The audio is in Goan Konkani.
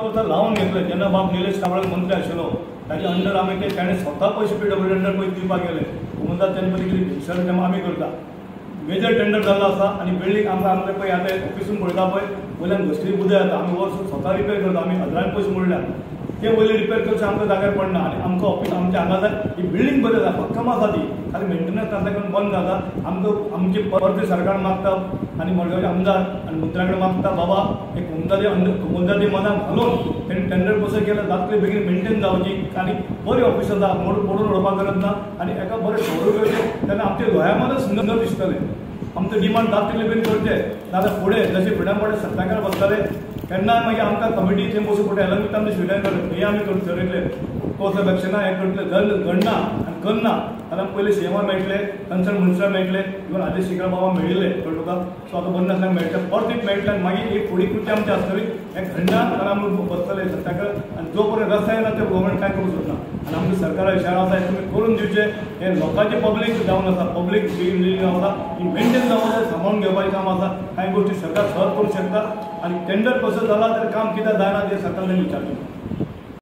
लावन घेतले जेन्ना बाब निलेश काब्राल मंत्री आशिल्लो ताजे अंडर आमी ते ताणें स्वता पयशे पीडब्ल्यूडी अंडर पयशे दिवपाक गेले. म्हणटा तेन्ना पयलीं कितें भिनसर तें आमी करता. मेजर टेंडर जाल्लो आसा आनी बिल्डींग आमकां आमकां पळय आतां ऑफिसून पळयता पळय वयल्यान घसरी उदक येता. आमी वर्स स्वता रिपेर करता. आमी हजारांनी पयशे मोडल्या ते वयले रिपेर करचे आमकां जाग्यार पडना आनी आमकां ऑफिस आमच्या हांगा जाय ही बिल्डींग बरी आसा, भक्कम आसा, ती खाली मेंटेनन्स नासल्या कारणान बंद जाता. आमकां आमची परती सरकार मागता आनी मडगांवचे आमदार आनी मंत्र्या कडेन मागता बाबा एक कोमुनिदादी कोमुनिदादी मनाक घालून तेणी टेंडर प्रोसेस केल्यार जातले बेगीन मेंटेन जावची आनी बरी ऑफिस आसा, मोडून उडोवपाक गरज ना आनी एका बरें स्वरूप येवचें तेन्ना आमच्या गोंयामदूच सुंदर दिसतलें. आमचो डिमांड जाता तितले बेगीन करचें, नाजाल्यार फुडें जशें फुडें फुडें सत्ताकार बसतले तेन्ना मागीर आमकां कमिटी थंय बसूं पडटा. एलॉंग विथ आमचे स्टुडंट हे आमी ठरयतले कोर्स ऑफ एक्शना हें करतले. घडना आनी करना जाल्यार पयलीं सीएमा मेळटले, कन्सर्न मिनिस्टर मेळटले, इवन आदेश शेखर बाबा मेळिल्ले कळ्ळें तुका. सो आतां बंद नासल्यार मेळटा, परत एक मेळटले आनी मागीर एक फुडें कृती आमची आसतली. हें घडना जाल्यार आमी बसतले सत्याग्रह आनी जो पर्यंत रस्ता येना ते गव्हर्मेंट कांय करूंक शकना. आनी आमच्या सरकारा इशारा आसा हें तुमी करून दिवचें. हें लोकांचें पब्लीक जावन आसा, पब्लीक बिल्डींग आसा, ही मेंटेन जावंक जाय, सांबाळून घेवपाचें काम आसा. कांय गोश्टी सरकार सहज करूंक शकता आनी टेंडर प्रोसेस जाला तर काम कित्याक जायना तें सरकारान विचारचें.